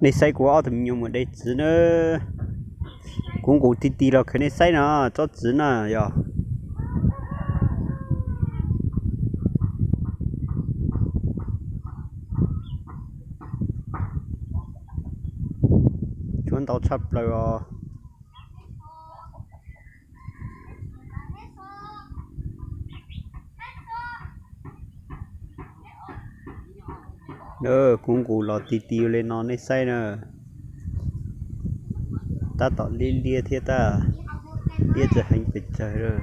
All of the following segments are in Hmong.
Nej saib kuv ob tug me nyuam mus de txiv na. Kuv nqus ti ti los khaws nej saib no, tsob txiv na yog. Tshuav ntau tshaj plaws os. Kuv nqus los ti ti li no nej saib na. Tab tom liab liab thiab, tab liab tsis heev pes tsawg.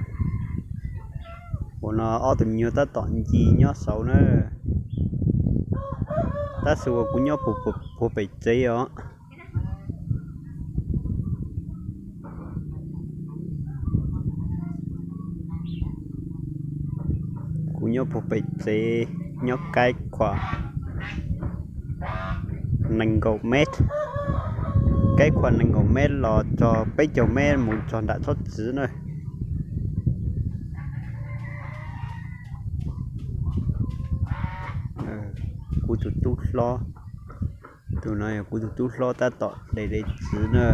Ua no ob tug me nyuam tab tom nci nyob saud na. Tab sis uas kuv nyob puag pem tsev os. Kuv nyob puag pem tsev, nyob kaib khuam nees nkaum mev, kaib khuam nees nkaum mev los txog peb caug mev mus txog nram tsob txiv na. Kuv tus tub hlob, tus no yog kuv tus tub hlob tab tom de de txiv na.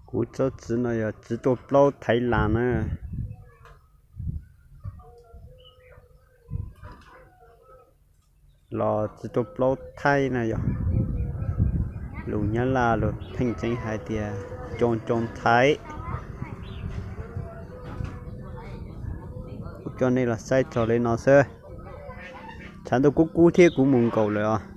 Kuv tsob txiv no yog txiv tua plaub Thaiv Las na, los txiv tua plaub Thaib na yog. Lus Nyab Laj lus pheej tseeb hais tias coo coo Thaiv. Kuv coj nej los saib txog li no xwb. Tshav ntuj kub kub thiab kuv mus nkaum lawm os.